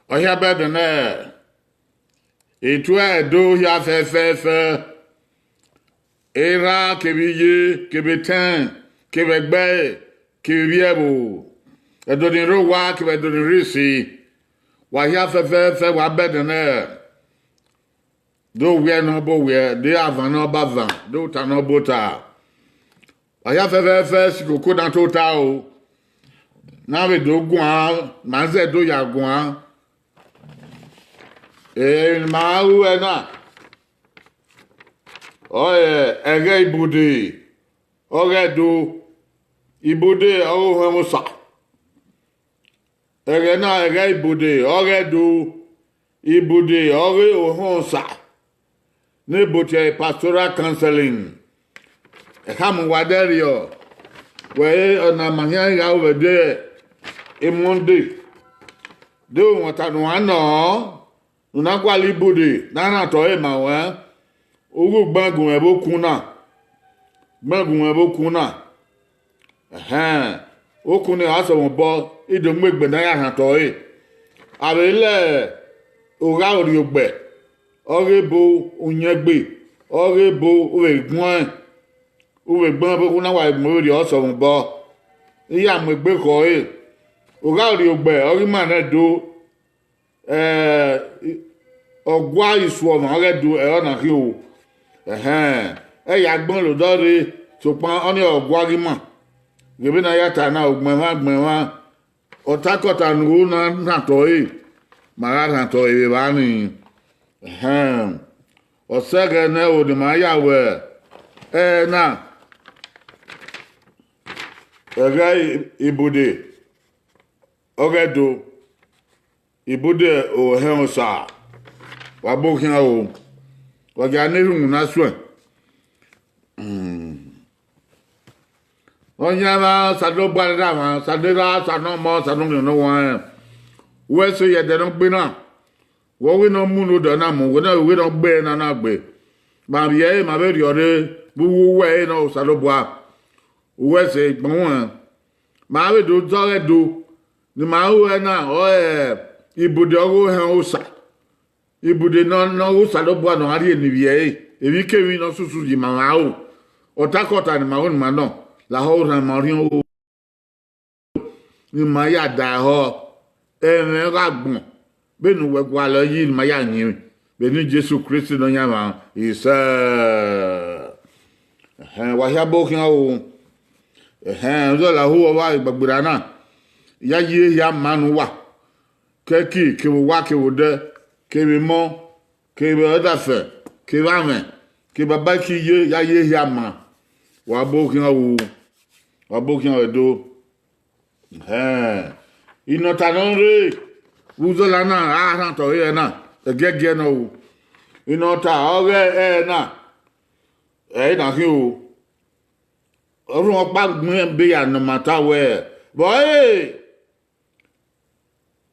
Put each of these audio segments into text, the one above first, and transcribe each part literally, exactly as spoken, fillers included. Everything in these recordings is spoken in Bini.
Ọ hia bẹdẹ nẹ, etuẹ Ẹdo hia fẹfẹfẹ, erha kevbe iye, kevbe etẹn, kevbe ẹgbẹe, kevbe ivbi ẹvbo, Ẹdo ni rre owa kevbe Ẹdo ni rre isi, wa hia fẹfẹfẹ, wa bẹdẹ nẹ, do wiẹ ne ọ bọ wiẹ, de avan ne ọ bọ avan, de ota ne ọ bọ ota. Wa hia fẹfẹfẹ si koko na tota o, ne a vbe do guan, ma zẹ do ya guan. Emwi ne ima ru ẹre na, ọ re ẹghẹ Ibude, ọghe Ẹdo, Ibude ọghe Ohẹnmwẹ Osa. Ẹghẹ na, ẹghẹ Ibude ọghe Ẹdo, Ibude ọghe Ohẹnmwẹ Osa, ne Ibude Pastoral Counseling. Ẹkhama uwa dẹrriọ, wẹ ọna ma khian gha ru vbe ẹdẹ Monday, de umwata ne uwa nọ, ne u na gualọ Ibude ne a rhan otọ ẹre ma ruẹ, u ghi gbẹn gun mwẹ vbe okun na, gbẹn gun mwẹ vbe okun na. Ẹhẹn, okun ni a sẹ mwẹ obọ, I do mu egbe ne a ya rhan otọ ẹre. A vbe lẹ ogha orhiọgbẹ, ọghe ebo uyẹngbe, ọghe ebo u vbe guẹn, u vbe gbẹn vbe okun na wa mu vberriọ, ọ sẹ mwẹ obọ, I ya mu egbe khẹ ọre. Ogha orhiọgbẹ ọghe ima nẹ do, eh, ọgua isuọmwa ọghe Ẹdo ẹre ọna khin o. Ẹhẹn, ẹ ya gbẹn lodọ rre, sokpan ọnii ọgua ghi ima. Ghe vbene a ya ta na, ugbẹnmwa ugbẹnmwa, ọtakọta ne u ru na rhan otọ ẹre, ma gha rhan otọ ẹre vbe evba nii. Ẹhẹn, ọ sẹ ẹghẹ ne ẹvbo ne ima ya wẹ ẹre na, ẹghẹ Ibude, ọghe Ẹdo, Ibude Ohẹnmwẹ Osa, wa bọ khian o, wa gia ne erhunmwu na suẹn. Nọyaẹnmwa Osanobua ne erha mwa, Osa ne erha, Osa ne ọmọ, Osa ne Orhiọn ne Ọhuanrẹn, wẹ ẹse ye ẹdẹ ne ọ gbe na, wẹ ọ ghi nọ mu ne odẹ na mu, wẹ ne ọ ghi nọ gbe ẹre na na gbe. Ma vbiẹ ẹre, ma vbe rhiọrre vbe uwu uwẹ ẹre nọ, Osanobua, wẹ ẹse gbẹn ruẹn. Ma vbe do zẹ ọghe Ẹdo ne ima ru ẹre na, ọ re Ibude ọghe Ohẹnmwẹ Osa, Ibude ne ọ, ne ọghe Osanobua ne ọ gha rhie ne ivbi ẹre, emwikemwi ne ọ susu ye ima mwa ru, ọtakọta ne ima ru ne ima nọ, lahọ orhan ima orhiọn ru, ne ima ya da ẹhọ, ẹmwẹ gha gbọn, vbene uwẹ gualọ yi ne ima ya yin vbene Jesu Kristi Nọyaẹnmwa isẹ. Ẹhẹn, wa hia bọ khian o. Ẹhẹn, u zẹ lahọ uwa vbe gbagbera na, ya yi ehia maa ne uwa, ke ẹki kevbe owa kevbe odẹ, kevbe emọ, kevbe ọdafẹn, kevbe amwẹ, kevbe baba, ke iye ya yi ehia maa. Wa bọ khian o, wa bọ khian Ẹdo. Ẹhẹn, inọta ne ọ rre vbe uzọla na, a rhan otọ ẹre na, ẹgiẹgiẹ nọ o. Inọta ọghe ẹre na, ẹre na khin o. Orhunmwu ọkpa gbẹn ebe ya ne ọ ma ta wẹẹ, vbe ọre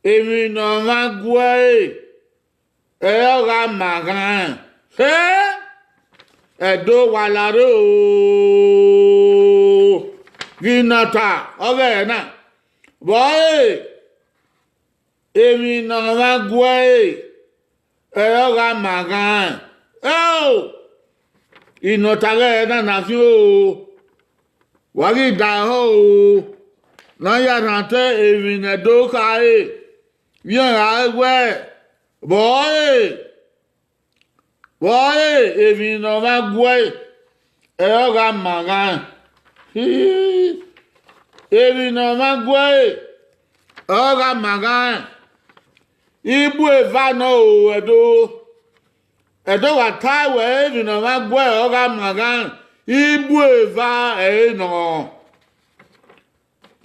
emwi ne ọmwa gu ẹre, ẹre ọ gha ma ghan. He, Ẹdo wa larre o, ghi nọta ọghe ẹre na, vbe ọre emwi ne ọmwa gu ẹre, ẹre ọ gha ma ghan. Ẹo, inọta ọghe ẹre na na khin o, wa ghi da ẹhọ o, ne a ya rhan otọ emwi ne Ẹdo khare, vbe iran gha wẹ, vbe ọre, vbe ọre emwi ne ọmwa gu ẹre, ẹre ọ gha ma ghan. Hi, emwi ne ọmwa gu ẹre, ẹre ọ gha ma ghan. Ibu eva nọ o, Ẹdo. Ẹdo wa ta wẹ emwi ne ọmwa gu ẹre, ọ gha ma ghan. Ibu eva ẹre nọ.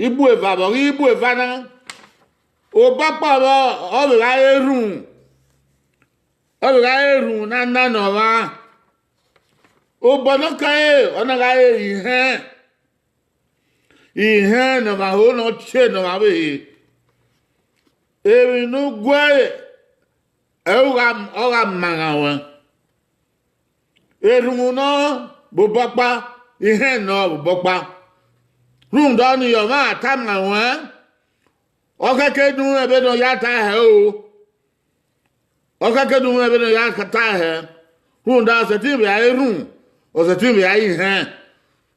Ibu eva vbe ọghe ibu eva na, obọ ọkpa vbọ, ọ vbe gha re erhunmwu, ọ vbe gha re erhunmwu ne a na ne ọmwa. Obọ ne ọ kere, ọ na gha re ihẹn, ihẹn ne ọmwa ho ne ọ tie ne ọmwa vbe ehe. Emwi ne u gu ẹre, ẹre u gha, ọ gha ma ghan ruẹn. Erhunmwu nọ vbe obọ ọkpa, ihẹn nọ vbe obọ ọkpa. Rhunmwuda ọnii, ọmwa tama ruẹn, ọ khẹke nu rẹn vbene ọ ya ta hẹ o. Ọ khẹke ne u mwẹ vbene ọ ya ta hẹ, rhunmwuda ọ sẹtin vbe a i rhunmwu, ọ sẹtin vbe a i hẹn.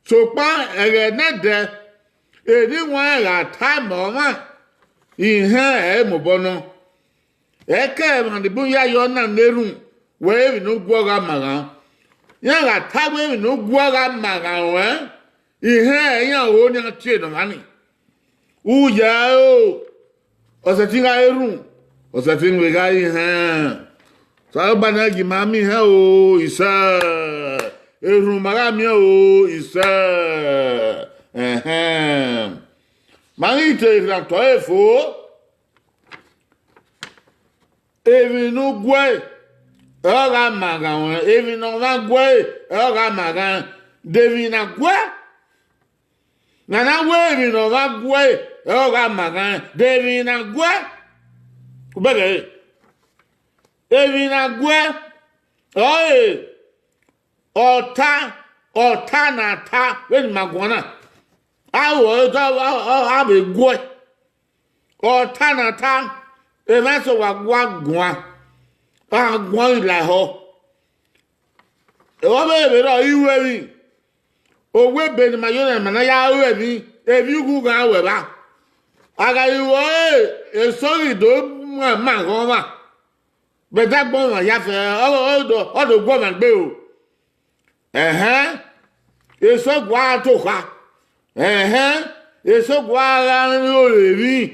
Sokpan ẹghẹ nẹdẹ, eni wan gha ta ma ọmwa, ihẹn ẹre mobọ nọ. Ẹkẹ emwa ni bun ya yọ na ne erhunmwu wẹ emwi ne u guẹ gha ma ghan. Iran gha ta wẹ emwi ne u guẹ gha ma ghan ruẹn, ihẹn ẹre iran ho ne iran tie ne ọmwa ni. Uya o, ọ sẹtin gha re erhunmwu, ọ sẹtin vbe gha re ihẹn. Osanobua ne gie ima miẹn ihẹn o, isẹ. Erhunmwu ma gha miẹn o, isẹ. Ẹhẹn. Ma ghi te erhan tọ ẹre fo. Emwi ne u guẹ, ọ gha ma ghan ruẹn, emwi ne ọmwa guẹ, ọ gha ma ghan, de emwi ne a guẹ. Ne a na wẹ emwi ne ọmwa guẹ, ọ gha ma ghan, de emwi ne a guẹ. Ubẹghe ẹre, emwi ne a guẹ, ọre ọta, ọta ne a ta vbene ima guan na, a ru ọre, a vbe guẹ. Ọta ne a ta, emwa eso wa gua guan, a guan ghi la ehọ. Ọ vbe vbe rrọọ iru emwi, owa ebe ne ima yo na, ima na ya ru emwi, emwi ughughan wẹ evba. A gha ru ọre, eso ghi do mu ima ghẹ ọmwa. Vbe ẹdẹ agbọn ọmwa ya fẹ, ọ, ọ, ọ do guọmwa egbe o. Ẹhẹn, eso gua to kha. Ẹhẹn, eso gua gha ro emwi,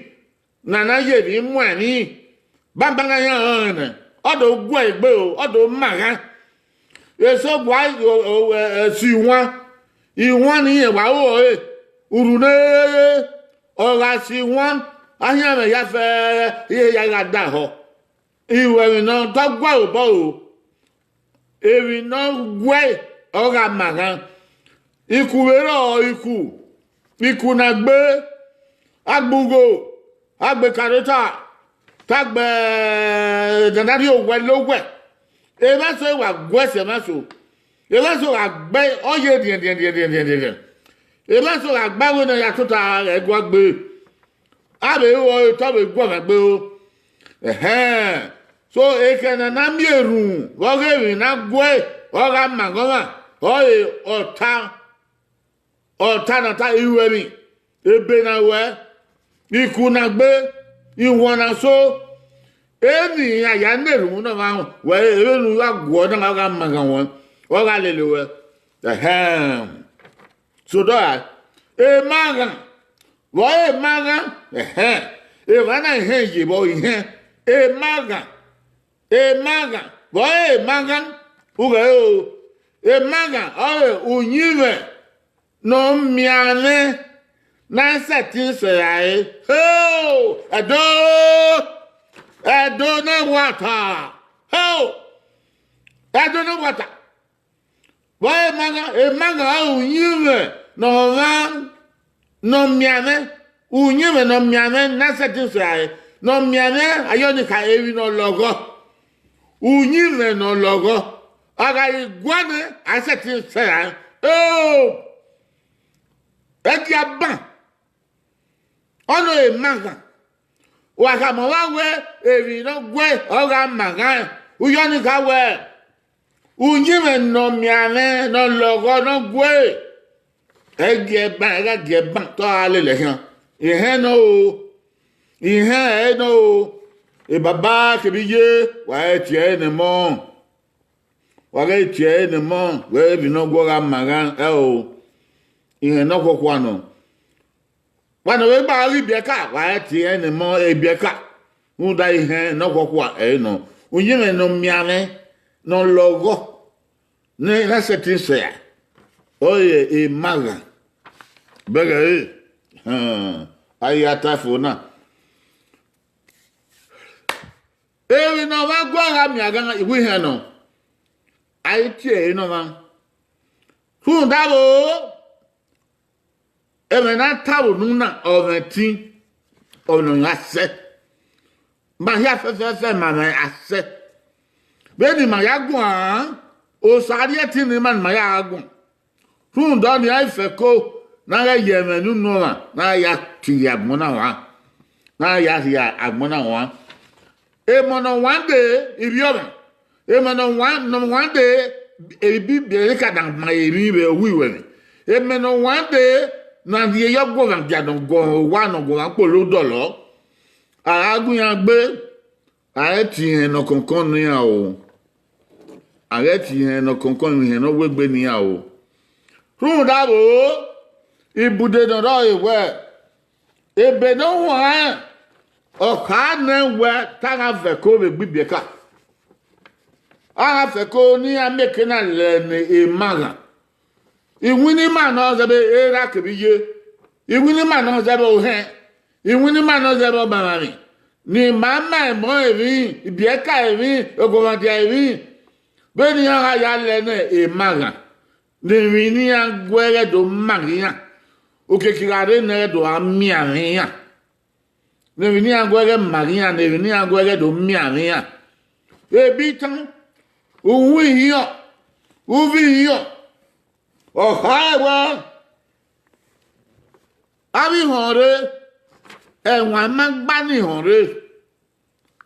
ne a na ye emwi mu ẹmwẹ. Banbanna iran ọnrẹn nẹ, ọ do guẹ egbe o, ọ do ma ghan. Eso gua si iwan, iwan ni rẹn wa ru ọre, urhu ne ọ gha si iwan, ahianmwẹ ya fẹ, iye ya gha da ehọ. Iwẹ emwi ne ọ tọ guẹ obọ ro, emwi ne ọ guẹ ọ gha ma ghan. Iku vbe rrọọ iku, iku ne a gbe, a gbe ugho, a gbe kareta, te a gbe dandaria owẹ lowẹ. Emwa eso wa guẹ sẹ emwa eso. Emwa eso gha gbe ọ ye rhiẹnrhiẹnrhiẹnrhiẹnrhiẹn. Emwa eso gha gbe ẹvbo ne ya tota ẹguaegbe. A vbe ru ọre te ọ vbe guọmwa egbe o. Ẹhẹn. So, ekhẹ ne a na miẹn erhunmwu vbe ọghe emwi ne a guẹ, ọ gha ma ghan ọmwa, ọre ọta, ọta ne a ta iru emwi, ebe ne a ruẹ, iku ne a gbe, ihuan ne a so, emwi iran ya na erhunmwu ne ọmwa, wẹ vbene u gha guọ na, ọ gha ma ghan ruẹ, ọ gha lele ruẹ. Ẹhẹn. So dọ ra, emaghan, vbe ọre emaghan, ẹhẹn, emwa na ihẹn ye vbe ihẹn, emaghan, emaghan, vbe ọre emaghan, ughẹ o, emaghan ọre uyinmwẹ ne ọ mianmwẹ ne a sẹtin sẹ rae. Heo, Ẹdo, Ẹdo ne ẹwaata, heo, Ẹdo ne ẹwaata. Vbe ọre emaghan, emaghan ọre uyinmwẹ ne ọmwa ne ọ mianmwẹ, uyinmwẹ ne ọ mianmwẹ ne a sẹtin sẹ rae, ne ọ mianmwẹ ayọnikha emwi ne ọ lọghọ. Uyinmwẹ ne ọ lọghọ, a gha ghi guan nẹ, a sẹtin sẹ rae. Eo, ẹdia ban, ọnii ọre emaghan. Wa khama ọmwa wẹ emwi ne ọ guẹ ọ gha ma ghan, uyọnikha wẹ, uyinmwẹ ne ọ mianmwẹ, ne ọ lọghọ, ne ọ guẹ, ẹ i gie ban, ẹ gha gie ban, te ọ gha lele ẹhian. Ihẹn nọ o, ihẹn ẹre nọ o, baba kevbe iye, wa ghẹ tie ẹre ne ẹmọ. Wa ghẹ tie ẹre ne ẹmọ, wẹ emwi ne ọ guẹ ọ gha ma ghan, ẹ o, ihẹn nọkhuọkhua nọ. Wa ne ọ vbe gba ghi biẹka, wa ghẹ tie ẹre ne ẹmọ ibiẹka, rhunmwuda ihẹn nọkhuọkhua ẹre nọ. Uyinmwẹ ne ọ mianmwẹ, ne ọ lọghọ, ne a sẹtin sẹ rae, ọre emaghan. Bẹghe ẹre, a ya ta fo na. Emwi ne ọmwa gua gha miẹn a gha iwu ihẹn nọ, a i tie ẹre ne ọmwa. Rhunmwuda vbo, ẹmwẹ ne a ta vbe unu na, ọ mwẹ ẹtin, ọ mwẹ ne ọ ya sẹ. Ma hia fẹfẹfẹ ma mwẹ a sẹ. Vbene ima ya guan, Osa rhie ẹtin ne ima ne ima ya gha guan. Rhunmwuda ọnii, a i fẹko ne a ghẹ ye ẹmwẹ ne unu ọmwa, ne a ya tie agbọn na wan, ne a ya rhie agbọn na wan. Emọ ne ọ wan dee, ivbi ọmwa. Emọ ne ọ wan, ne ọ wan dee, ebi biẹka na ma emwi vbe owiwẹ mwẹ. Emọ ne ọ wan dee, na rhie yọ guọmwa dia ne ọ guọmwa owa ne ọ guọmwa kpolo dọlọ. A gha gu iran gbe, a ghẹ tie ihẹn ne ọ kọnkọn ne iran o. A ghẹ tie ihẹn ne ọ kọnkọn, ihẹn ne ọ wegbe ne iran o. Rhunmwuda vbo, ibude ne ọ rrọọ wẹ, ebe ne ọ huanrẹn, ọ kha nẹ wẹ te a gha fẹko vbe egbe ibiẹka. A gha fẹko ne iran mieke na lẹ ne emaghan. Iwinna ima ne ọ zẹbe erha kevbe iye, iwinna ima ne ọ zẹbe ohẹn, iwinna ima ne ọ zẹbe ọmamwaemwi, ne ima ma emọ emwi, ibiẹka emwi, ọguọmwadia emwi, vbene iran gha ya lẹ ne emaghan, ne emwi ne iran gu ẹghẹ do ma ghe iran, okiekie gha rre ne ẹghẹ do gha mianmwẹ iran. Ne emwi ne iran gu ẹghẹ ma ghe iran, ne emwi ne iran gu ẹghẹ do mianmwẹ iran. Ebi tan, uhunmwu ihiọn, uvbi ihiọn, ọ khare wẹ, avbe ihọn rre, ẹwaẹn ma gba ne ihọn rre.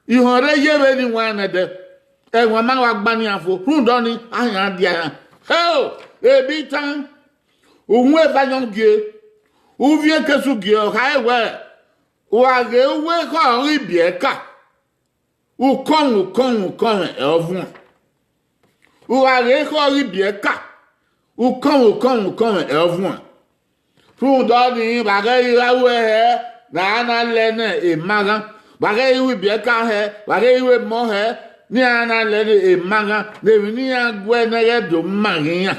Ihọn rre ye vbene iwaẹn nẹdẹ, ẹwaẹn ma wa gba ne iran fo, rhunmwuda ọnii, a khian dia iran. Heo, ebi tan, uhunmwu eva ayọn gie, uvbi ekesu gie, ọ khare wẹ, wa ghe uwu ekhọe ọghe ibiẹka, ukọnmwẹ ukọnmwẹ ukọnmwẹ ẹ ọ vuọn. U gha ghe ekhọe ọghe ibiẹka, ukọnmwẹ ukọnmwẹ ukọnmwẹ ẹ ọ vuọn. Rhunmwuda ọnii, vbe a ghẹ ghi gha ru ẹre hẹ, ne a na lẹ ne emaghan, vbe a ghẹ ghi ru ibiẹka hẹ, vbe a ghẹ ghi ru emọ hẹ, ne iran na lẹ ne emaghan, ne emwi ne iran gu ẹre ne ẹghẹ do ma ghe iran,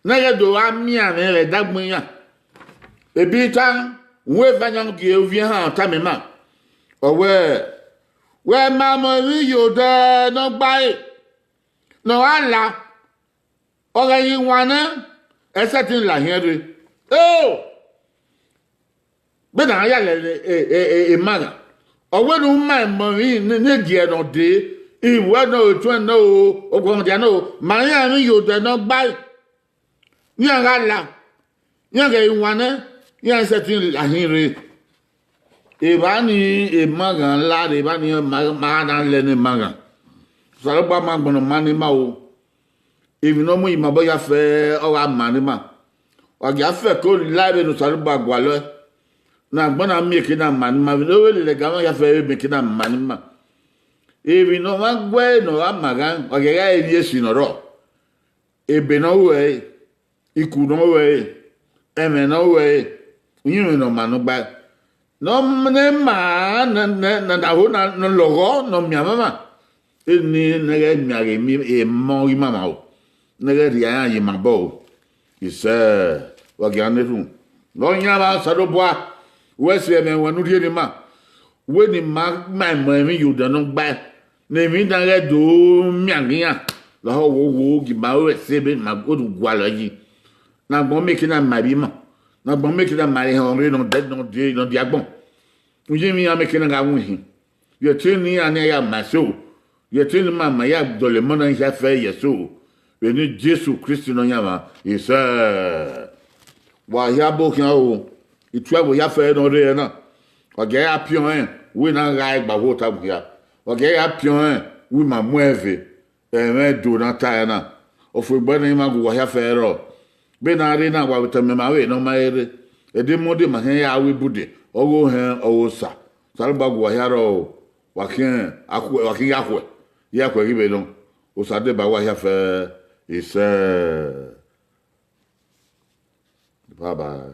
ne ẹghẹ do gha mianmwẹ vbe ẹdagbọn iran. Ebi tan, uhunmwu eva ayọn gie, uvbi ehan tama ima, ọ wẹ, wẹ ma mọ emwi ye odẹ ne ọ gba ẹre, ne ọ gha la, ọ ghẹ ghi wan nẹ, ẹ sẹtin la hiẹn rre. Eo, vbene a ya lẹ emaghan, ọ wẹ ne u ma emọ emwi ne gie ne ọ dee, iwẹ nọ, etuẹn nọ, ọguọmwadia nọ, ma iran emwi ye odẹ ne ọ gba ẹre, ne iran gha la, iran ghẹ ghi wan nẹ, iran sẹtin la hin rre. Evba ni emaghan la rre, evba ni ma ma na lẹ ne emaghan. Osanobua ma agbọn ne ọ ma ne ima o. Emwi ne ọ mu ima obọ ya fẹ, ọ gha ma ne ima. Wa gia fẹko la vbene Osanobua gualọe, ne agbọn na mieke na ma ne ima, vbene ọ vbe lele ẹga mwẹ ya fẹ, vbe mieke na ma ne ima. Emwi ne ọ ma gu ẹre ne ọ gha ma ghan, wa gia gha re emwi esi ne ọ rrọọ. Ebe ne ọ ru ẹre, iku ne ọ ru ẹre, ẹmwẹ ne ọ ru ẹre, uyinmwẹ ne ọ ma ne ọ gba ẹre, ne ọ ma ne ma ne ne ne ne ho na ne ọ lọghọ ne ọ mianmwẹ ima, eni ne ghẹ mian ghe emọ ghi mama o, ne ghẹ rhie iran ye ima obọ o. Isẹ, wa gia na erhunmwu ne ọ yan vbe Osanobua, wẹ si ẹmwẹ ruẹ ne u rhie ne ima, wẹ ne ima ma emọ emwi ye odẹ ne ọ gba ẹre, ne emwi na ghẹ do mian ghe iran, lahọ wo wo gi ima ru ẹse vbe ima do gualọ yi. Ne agbọn mieke na ma emwi ima, ne agbọn mieke na ma ehẹn ọnrẹn ne ọ de ne ọ de ne ọ dia agbọn. Uyinmwẹ iran mieke na gha winhin, vbe ẹtin ne iran ne ya ma eso, vbe ẹtin ne ima ma ya dọlọ emọ na hia fẹ ye eso, vbene Jesu Kristi Nọyaẹnmwa. Isẹ, wa hia bo khian o, ituẹ vbe hia fẹ ne ọ rre na, wa gia ya piọn rẹn, wẹ na gha gba vbe ota vbe hia, wa gia ya piọn rẹn, wẹ ima mu ẹn ve. Ẹmwẹ do ne a ta ẹre na, ọfuegbe ne ima gu uwa hia fẹ rrọọ. Vbene a rre na, wa vbe tama ima vbene ọ ma rre. Ẹdẹ Mọnde ma khian ya ru ibude, ọghe ohẹn, ọghe osa. Osanobua gu uwa hia rrọọ o, wa khian akhuẹ, wa khian ya khuẹ, ya khuẹ ghi vbe nọ. Osa deba uwa hia fẹ, isẹ. Bye bye.